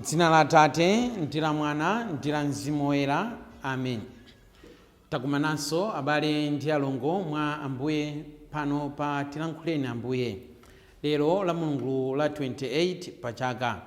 M'dzina la Atate, ndi la Mwana, ndi la Mzimu Woyera. Amen. Takumananso abale ndi alongo mwa Ambuye pano pa Tilankhuleni Ambuye. Lero la Mulungu la 28 pa chaka.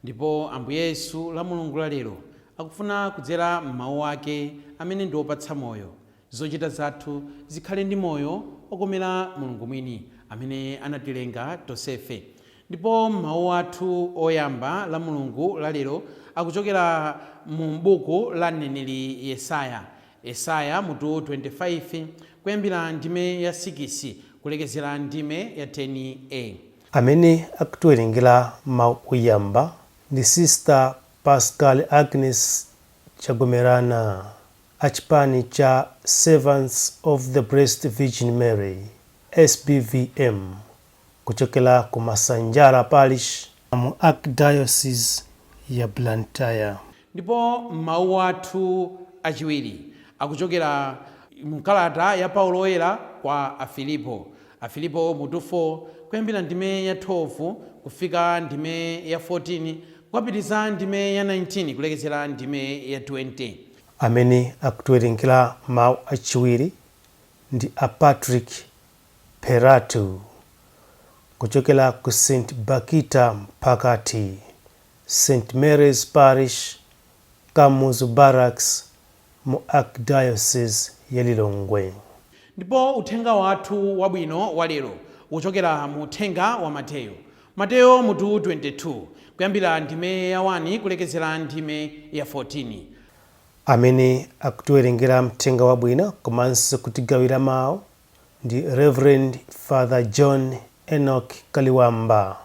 Ndipo Ambuye Yesu la Mulungu la lero akufuna kudzera m'mawu ake amene ndi opatsa moyo, zochita zathu zikhale ndi moyo okomera Mulungu mwini amene anatilenga tonsefe. Ndipo mawu athu oyamba la Mulungu la lero akuchokera mu buku la mneneri Yesaya. Yesaya mutu 25 kuyambira ndime ya 6 kulekezera ndime ya 10a. Amene akutiwerengera mawu oyamba ndi Sister Pascal Agnes Chagomerana a chipani cha Servants of the Blessed Virgin Mary, SBVM, kuchokera ku Masanjala Parish mu Archdiocese ya Blantyre. Ndipo mawu athu achiwiri akuchokera mkalata ya Paulo Woyera kwa Afilipo. Afilipo mutu 4 kuyambira ndime ya 12 kufika ndime ya 14 kukapitiza ndime ya 19 kulekezera ndime ya 20. Amene akutiwerengera mawu achiwiri ndi a Patrick Peratu kuchokera ku St Bakhita Mphakati, St Mary's Parish, Kamuzu Barracks mu Archdiocese ya Lilongwe. Ndipo uthenga wathu wabwino wa lero ukuchokera mu uthenga wa Mateyo. Mateyo mutu 22 kuyambira ndime ya 1 kulekezera ndime ya 14. Amene akutiwerengera mthenga wabwino komanso kutigawira mawu ndi Reverend Father John Enoch Kaliwamba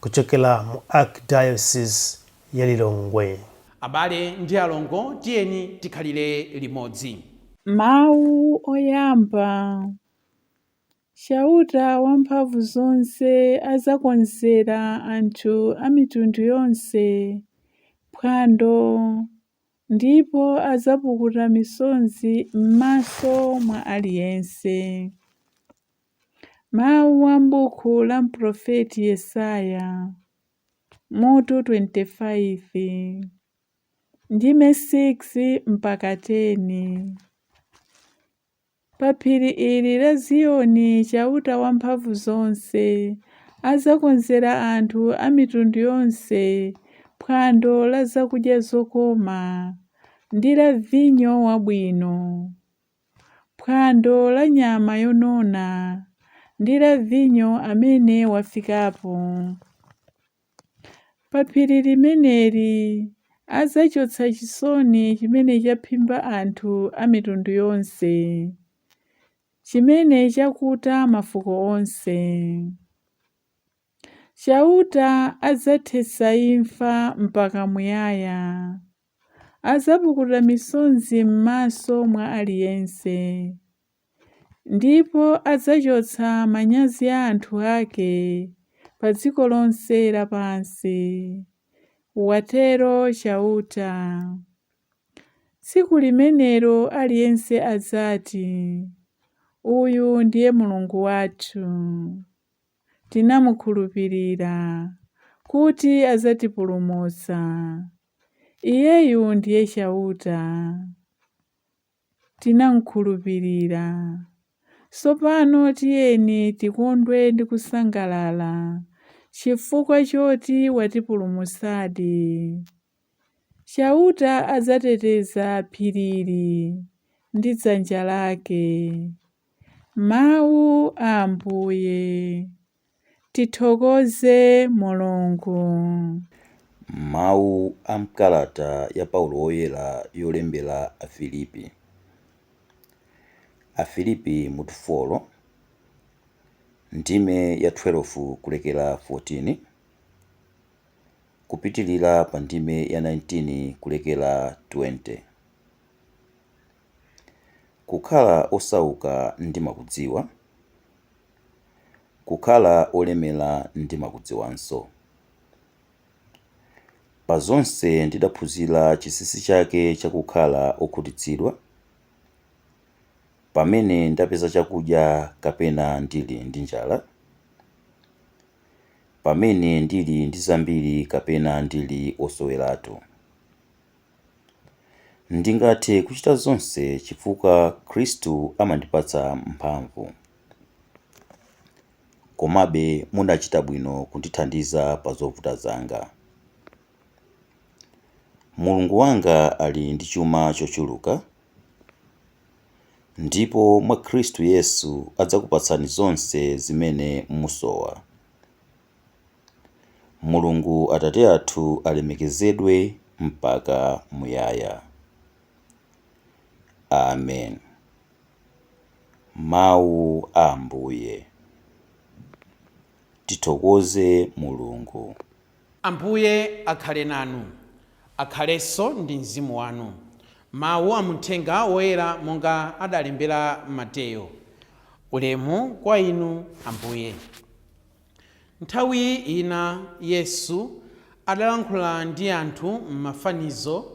kuchokera mu Archdiocese ya Lilongwe. Abale ndi alongo, tiyeni tikhalire limodzi. Mawu oyamba. Chauta Wamphamvuzonse adzakonzera anthu a mitundu yonse phwando ndipo adzapukuta misozi m'maso mwa aliyense. Mawu a m'buku la mprofeti Yesaya, mutu 25, ndime 6 mpaka 10. Pa phiri ili la Ziyoni Chauta Wamphamvuzonse adzakonzera anthu a mitundu yonse phwando la zakudya zokoma ndi la vinyo wabwino, phwando la nyama yonona ndi la vinyo amene wafikapo. Pa phiri limeneli adzachotsa chisoni chimene chaphimba anthu a mitundu yonse, chimene chakuta mafuko onse. Chauta adzathetsa imfa mpaka muyaya. Adzapukuta misozi m'maso mwa aliyense, ndipo adzachotsa manyazi a anthu ake pa dziko lonse lapansi. Watero Chauta. Tsiku limenelo aliyense adzati, Uyu ndiye Mulungu wathu. Tinamukhulupirira kuti adzatipulumutsa. Iyeyu ndiye Chauta. Tinamkhulupirira. Tsopano tiyeni tikondwe ndi kusangalala chifukwa choti watipulumutsadi. Chauta adzateteza phirili ndi dzanja lake. Mawu a Ambuye. Tithokoze Mulungu. Mawu a mkalata ya Paulo Woyera yolembera Afilipi. Afilipi mutu 4 ndime ya 12 kulekera 14 kupitilira pa ndime ya 19 kulekera 20. Kukhala osauka ndimakudziwa, kukhala olemera ndimakudziwanso. Pa zonse ndidaphunzira chinsinsi chake chakukhala okhutitsidwa, pamene ndapeza chakudya kapena ndili ndi njala, Pamene ndili ndi zambiri kapena ndili osoweratu. Ndingathe kuchita zonse chifukwa Khristu amandipatsa mphamvu. Komabe munachita bwino kundithandiza pa zovuta zanga. Mulungu wanga ali ndi chuma chochuluka, ndipo mwa Khristu Yesu adzakupatsani zonse zimene musowa. Mulungu Atate athu alemekezedwe mpaka muyaya. Amen. Mawu a Ambuye. Tithokoze Mulungu. Ambuye akhale nanu, akhalenso ndi mzimu wanu. Mawu a muthenga woyera monga adalembera Mateyo. Ulemu kwa inu, Ambuye. Nthawi ina Yesu adalankhula ndi anthu m'mafanizo.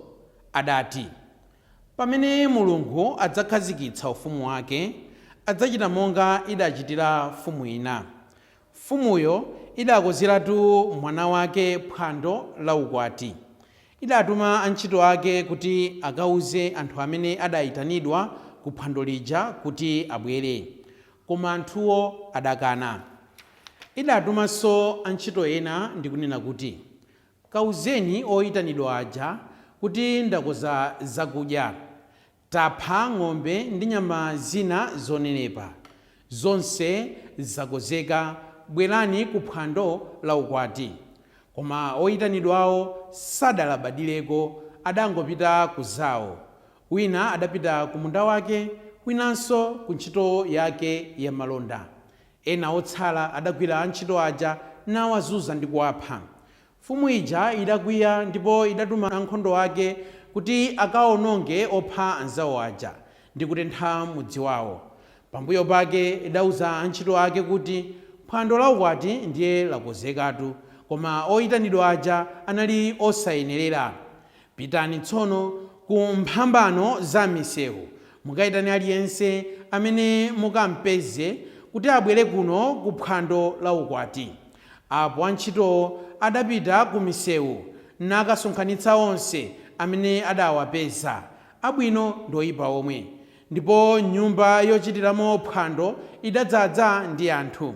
Adati, pamene Mulungu adzakhazikitsa ufumu wake, adzachita monga idachitira mfumu ina. Mfumuyo idakonzeratu mwana wake phwando la ukwati. Idatuma antchito ake kuti akauze anthu amene adayitanidwa ku phwando lija kuti abwere, koma anthuwo adakana. Idatumanso antchito ena ndi kunena kuti, kauzeni oyitanidwa aja kuti ndakonza zakudya. Tapha ng'ombe ndi nyama zina zonenepa. Zonse zakonzeka, bwerani ku phwando la ukwati. Koma oyitanidwawo sadalabadireko, adangopita ku zawo. Wina adapita ku munda wake, winanso ku ntchito yake ya malonda. Ena otsala adagwira antchito aja nawazunza ndi kuwapha. Mfumu ija idakwiya ndipo idatuma ankhondo ake kuti akaononge opha anzawo aja ndi kutentha mudzi wawo. Pambuyo pake idauza antchito ake kuti, phwando la ukwati ndiye lakonzekatu, koma oyitanidwa aja anali osayenerera. Pitani tsono ku mphambano za misewu, mukayitane aliyense amene mukampeze kuti abwere kuno ku phwando la ukwati. Apo antchitowo adapita ku misewu nakasonkhanitsa onse amene adawapeza, abwino ndi oyipa omwe. Ndipo nyumba yochitiramo phwando idadzaza ndi anthu.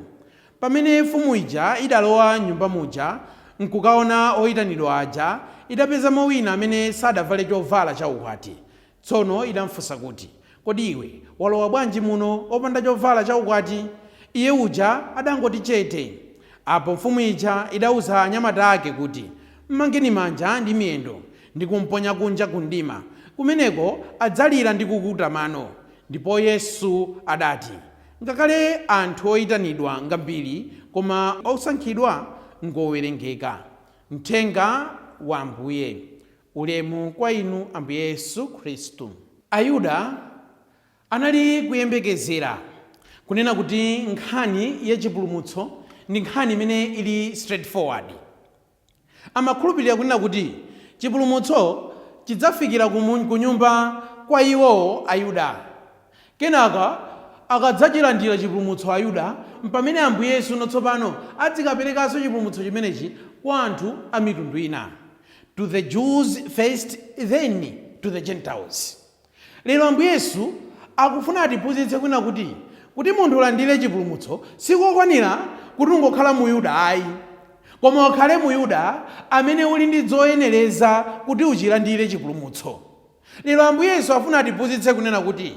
Pamene mfumu ija idalowa nyumba muja nkukaona oyitanidwa aja, idapezamo wina amene sadavale chovala cha ukwati. Tsono idamfunsa kuti, kodi iwe walowa bwanji muno opanda chovala cha ukwati? Iye uja adangoti chete. Apo mfumu ija idauza anyamata ake kuti, mmangeni manja ndi miyendo ndi kumponya kunja ku mdima, kumeneko adzalira ndi kukuta mano. Ndipo Yesu adati, ngakhale anthu oyitanidwa ngambiri, koma osankhidwa ngowerengeka. Mthenga wa Ambuye. Ulemu kwa inu, Ambuye Yesu Khristu. Ayuda anali kuyembekezera kunena kuti nkhani yachipulumutso ndi nkhani imene ili straightforward. Amakhulupirira kunena kuti chipulumutso chidzafikira ku nyumba kwa iwo Ayuda. Kenaka akadzachilandira chipulumutso Ayuda, mpamene Ambuye Yesu tsopano adzikaperekanso chipulumutso chimenechi kwa anthu a mitundu ina. To the Jews first, then to the Gentiles. Lero Ambuye Yesu akufuna atiphunzitse kwina kuti munthu ulandire chipulumutso sikokwanira kuti ungokhala Muyuda ayi, koma ukhale Muyuda amene uli ndi zoyenereza kuti uchilandire chipulumutso. Lero Ambuye Yesu afuna atiphunzitse kunena kuti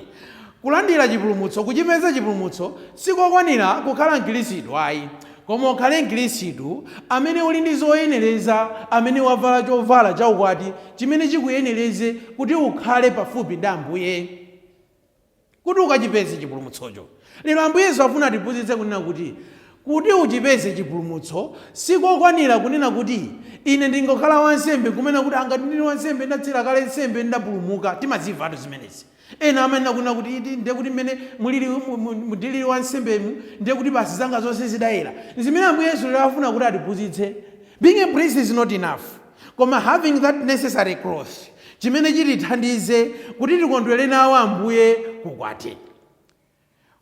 kulandira chipulumutso, kuchipeza chipulumutso, sikokwanira kukhala Mkhristu ayi, koma ukhale Mkhristu amene uli ndi zoyenereza, amene wavala chovala chaukwati chimene chikuyenereze kuti ukhale pafupi ndi Ambuye kuti ukachipeze chipulumutsocho. Lero Ambuye Yesu afuna atiphunzitse kunena kuti uchipeze chipulumutso sikokwanira kunena kuti ine ndingokhala wansembe, kumena kuti angati ndili wansembe, ndatsira kale nsembe, ndapulumuka. Timazimvatu zimenezi. Ena amanena kunena kuti iti ndiye kuti mmene mulili ndilili wansembemu ndiye kuti basi zanga zonse zidayera. Zimene Ambuye Yesu lero afuna kuti atiphunzitse, being a priest is not enough, koma having that necessary cloth chimene chitithandize kuti tikondwere nawo Ambuye kukwati.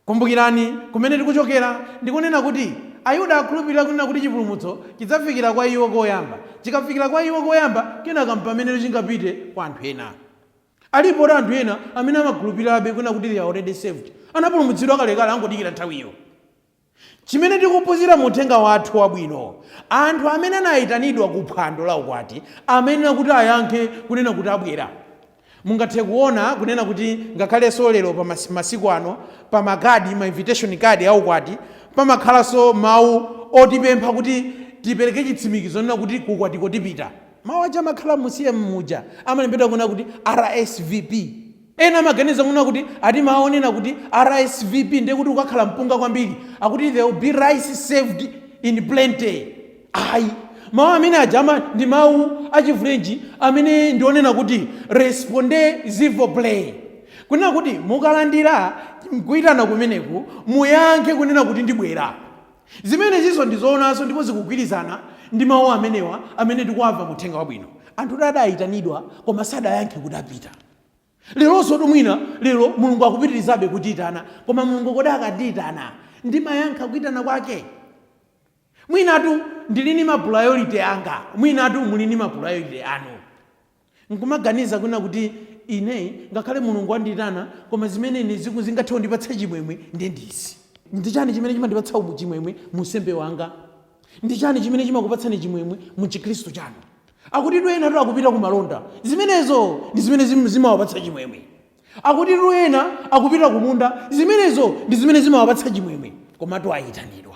Kumbukirani kumene tikuchokera, ndikunena kuti Ayuda akhulupirira kunena kuti chipulumutso chidzafikira kwa iwo koyamba. Chikafikira kwa iwo koyamba, kenaka mpamene chingapite kwa anthu ena. Alipo anthu ena amene amakhulupirirabe kunena kuti they are already saved, anapulumutsidwa kalekale, angodikira nthawiyo. Chimene tikuphunzira mu uthenga wathu wabwino, anthu amene anayitanidwa ku phwando la ukwati amayenera kuti ayankhe kunena kuti abwera. Mungathe kuona kunena kuti ngakhalenso lero pa masiku ano, pa makadi, ma invitation card a ukwati, pamakhalanso mawu otipempha kuti tipereke chitsimikizo nena kuti kukwatiko tipita. Mawu aja amakhala musiye muja amalembedwa kunena kuti RSVP. Ena amaganiza kunena kuti ati mawu onena kuti RSVP ndiye kuti ukakhala mpunga kwambiri, akuti there will be rice served in plenty. Ayi, mawu amene aja ndi mawu achifrenchi amene ndionena kuti "Répondez s'il vous plaît", kunena kuti mukalandira kuyitana kumeneku, muyankhe kunena kuti ndibwera. Zimene zizo ndizoonanso ndipo zikugwirizana ndi mawu amenewa amene tikuwamva mu uthenga wabwino. Anthu adayitanidwa koma sadayankhe kuti apita. Leronso tumwina lero Mulungu akupitirizabe kutiyitana, koma Mulungu kodi akatiyitana ndimayankha kuyitana kwake? Mwinatu ndili ndi ma priority anga, mwinatu muli ndi ma priority anu, nkumaganiza kunena kuti ine ngakhale Mulungu andiyitana, koma zimene ine zingathe kundipatsa chimwemwe ndiye ndizi. Ndi chani chimene chimandipatsa chimwemwe mu unsembe wanga? Ndi chani chimene chimakupatsani chimwemwe mu chikhristu chanu? Akuti ena tu akupita ku malonda, zimenezo ndi zimene zimawapatsa chimwemwe. Akuti tu ena akupita kumunda, zimenezo ndi zimene zimawapatsa chimwemwe. Komatu ayitanidwa.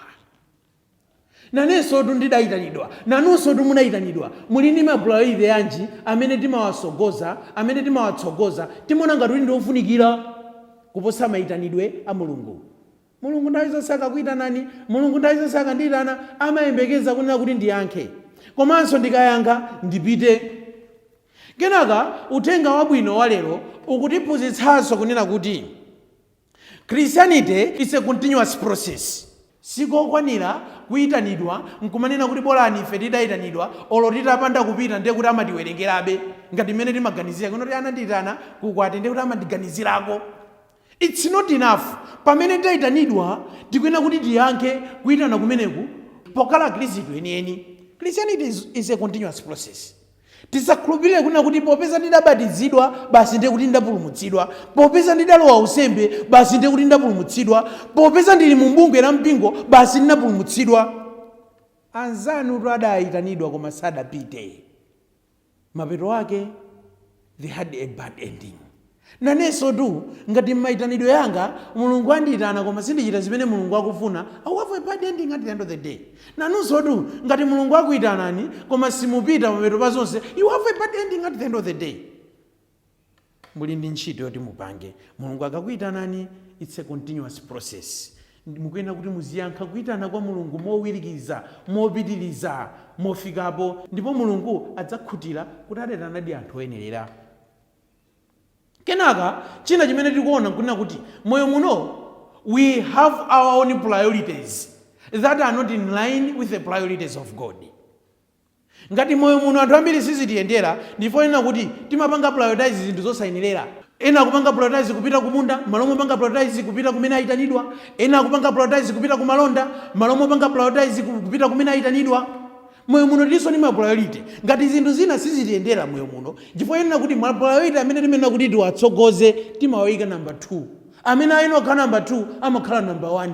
Nanenso tu ndidayitanidwa, nanunso tu munayitanidwa. Muli ndi ma priority yanji amene timawasogoza, amene timawatsogoza, timaona ngati kuti ndi ofunikira kuposa mayitanidwe a Mulungu? Mulungu nthawi zonse akakuyitanani, Mulungu nthawi zonse akandiyitana, amayembekeza kunena kuti ndiyankhe, komanso ndikayankha ndipite. Kenaka uthenga wabwino wa lero ukutiphunzitsanso kunena kuti Christianity is a continuous process. Sikokwanira kuyitanidwa nkumanena kuti bolani ife tidayitanidwa, olo titapanda kupita ndiye kuti amatiwerengerabe, ngati mmene timaganizira kuno kuti anandiyitana kukwati ndiye kuti amandiganizirako. It's not enough. Pamene tayitanidwa, tikuyenera kuti tiyankhe kuyitana kumeneku pokhala Akhristu enieni. Christianity is a continuous process. Tisakhulupirire kunena kuti popeza ndidabatizidwa basi ndiye kuti ndapulumutsidwa, popeza ndidalowa unsembe basi ndiye kuti ndapulumutsidwa, popeza ndili mu bungwe la mpingo basi ndinapulumutsidwa. Anzanu tu adayitanidwa koma sadapite. Mapeto ake they had a bad ending. Nanenso tu ngati m'mayitanidwe yanga Mulungu andiyitana koma sindichita zimene Mulungu akufuna, I will have a bad ending at the end of the day. Nanunso tu ngati Mulungu akuyitanani koma simupita, mapeto pa zonse you have a bad ending at the end of the day. Muli ndi ntchito yoti mupange. Mulungu akakuyitanani, it's a continuous process. Mukuyenera kuti muziyankha kuyitana kwa Mulungu mowirikiza, mopitiriza, mofikapo, ndipo Mulungu adzakhutira kuti adayitanadi anthu oyenerera. Kenaka china chimene tikuona nkunena kuti moyo muno we have our own priorities that are not in line with the priorities of God. Ngati moyo muno anthu ambiri sizitiyendera, ndifonena kuti timapanga prioritize zinthu zosayenerera. Ena akupanga prioritize kupita kumunda malo mopanga prioritize kupita kumene ayitanidwa. Ena akupanga prioritize kupita kumalonda malo mopanga prioritize kupita kumene ayitanidwa. Moyo muno tilinso ndi ma priority. Ngati zinthu zina sizitiyendera moyo muno, chifukwa yenera kuti ma priority amene timenena kuti tiwatsogoze timawayika number 2. Amene ayenera kukhala number 2 amakhala number 1.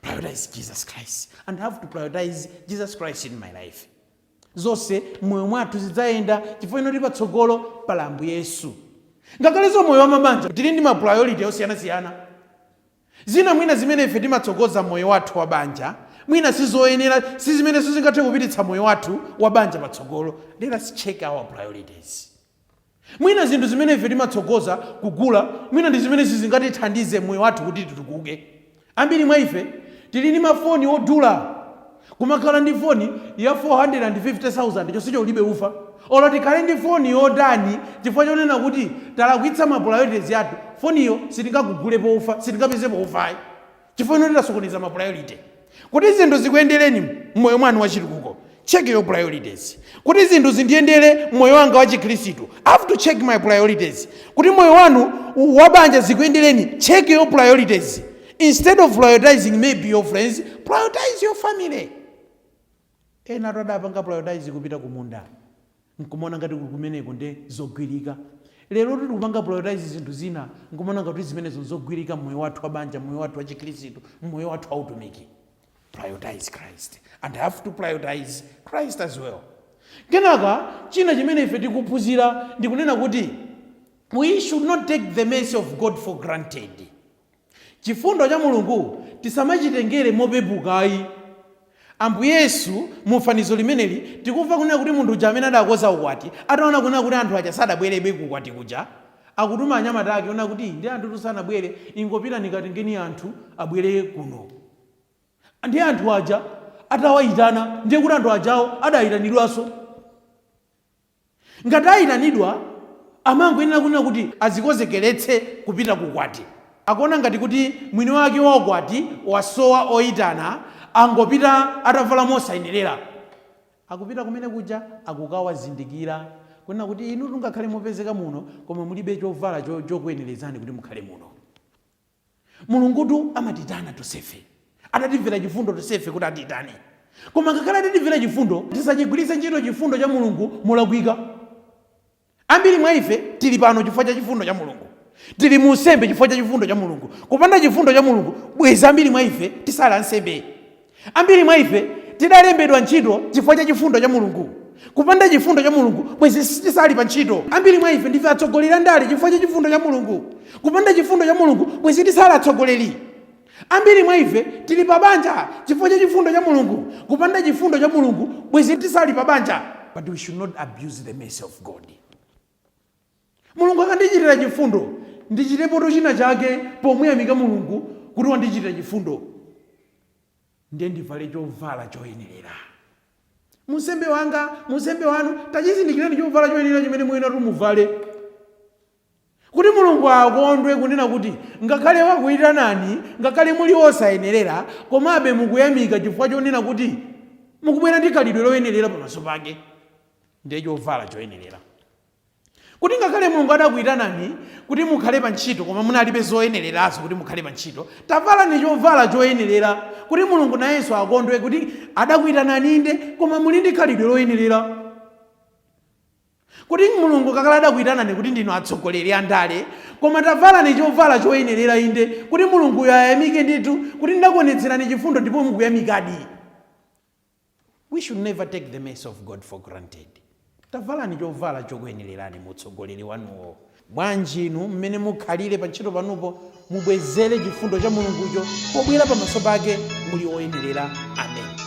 Prioritize Jesus Christ and have to prioritize Jesus Christ in my life. Zonse moyo mwathu zidzayenda chifukwa ino tili patsogolo pala Ambuye Yesu. Ngakhalenso moyo wa mabanja tili ndi ma priority osiyanasiyana. Zina mwina zimene ife timatsogoza moyo wathu wa banja mwina sizoyenera, si zimene sizingathe kupititsa moyo wathu wa banja patsogolo. Let us check our priorities. Mwina zinthu zimene ife timatsogoza kugula mwina ndi zimene sizingatithandize moyo wathu kuti titukuke. Ambiri mwa ife tili ndi mafoni odula, kumakhala ndi foni ya 450,000 chonsecho ulibe ufa. Olo tikhale ndi foni yotani, chifukwa chonena kuti talakwitsa ma priorities athu, foniyo sitingakugulepo ufa, sitingapezepo ufayi, chifukwa ino titasokoneza ma priority. Kuti zinthu zikuyendereni mmoyo mwanu wachitukuko, check your priorities. Kuti zinthu zindiyendere mmoyo wanga wa chikhristu, I have to check my priorities. Kuti moyo wanu wabanja zikuyendereni, check your priorities. Instead of prioritizing maybe your friends, prioritize your family. Ena adapanga prioritize kupita kumunda, nkumaona ngati kuli kumeneko nde zogwirika. Lero tili kupanga prioritize zinthu zina, nkumaona ngati zimenezo zogwirika mmoyo wathu wa banja, mmoyo wathu wa Chikhristu, mmoyo wathu wa utumiki. Prioritize Christ, and have to prioritize Christ as well. Kenaka china chimene ife tikuphunzira ndikunena kuti we should not take the mercy of God for granted. Chifundo cha Mulungu tisamachitengere mopepukayi. Ambuye Yesu mu fanizo limeneli tikumva kunena kuti munthu uja amene adakonza ukwati, ataona kunena kuti anthu aja sadabwerebe kukwati kuja, akutuma anyamata ake ona kuti ndi anthu tusanabwere, ingopita nikatengeni anthu abwere kuno. Ndi anthu aja atawayitana, ndiye kuti anthu ajawo adayitanidwanso. Ngati ayitanidwa, amangoyenera kunena kuti azikonzekeretse kupita kukwati. Akuona ngati kuti mwini wake wa ukwati wasowa oyitana, angopita atavala mosayenerera. Akupita kumene kuja, akukawazindikira kunena kuti inu tungakhale mopezeka muno, koma mulibe chovala chokuyenerezani kuti mukhale muno. Mulungutu amatitana tonsefe, adatimvera chifundo tonsefe kuti atitane, koma ngakhale adatimvera chifundo, tisachigwiritse ntchito chifundo cha Mulungu molakwika. Ambiri mwa ife tili pano chifukwa cha chifundo cha Mulungu, tili mu nsembe chifukwa cha chifundo cha Mulungu. Kupanda chifundo cha Mulungu, bwezi ambiri mwa ife tisali ansembe. Ambiri mwa ife tidalembedwa ntchito chifukwa cha chifundo cha Mulungu. Kupanda chifundo cha Mulungu, bwezi tisali pa ntchito. Ambiri mwa ife ndife atsogoleri andale chifukwa cha chifundo cha Mulungu. Kupanda chifundo cha Mulungu, bwezi tisali atsogoleri. Ambiri mwa ife tili pa banja chifukwa cha chifundo cha Mulungu. Kupanda chifundo cha Mulungu, bwezi tisali pa banja. But we should not abuse the mercy of God. Mulungu akandichitira chifundo, ndichitepo china chake pomuyamika Mulungu kuti wandichitira chifundo. Ndiye ndivale chovala choyenerera. Munsembe wanga, munsembe wanu, tachizindikirani chovala choyenera chimene muyenera kuti muvale, kuti Mulungu akondwe kunena kuti ngakhale wakuyitanani, ngakhale muli osayenerera, komabe mukuyamika chifukwa chonena kuti mukubwera ndi khalidwe loyenerera pamaso pake. Ndiye chovala choyenerera, kuti ngakhale Mulungu adakuyitanani kuti mukhale pa ntchito, koma munalibe zoyenererazo kuti mukhale pa ntchito, tavalani chovala choyenerera kuti Mulungu nayenso akondwe kuti adakuyitanani inde, koma muli ndi khalidwe loyenerera. Kuti Mulungu kakhala adakuyitanani kuti ndinu atsogoleri andale, koma tavalani chovala choyenerera inde, kuti Mulunguyo ayamike ndithu kuti ndakuonetserani chifundo ndipo mukuyamikadi. We should never take the mercy of God for granted. Tavalani chovala chokuyenererani mu utsogoleri wanuwo. Bwanji inu mmene mukhalire pa ntchito panupo, mubwezere chifundo cha Mulungucho pobwera pamaso pake muli oyenerera. Amen.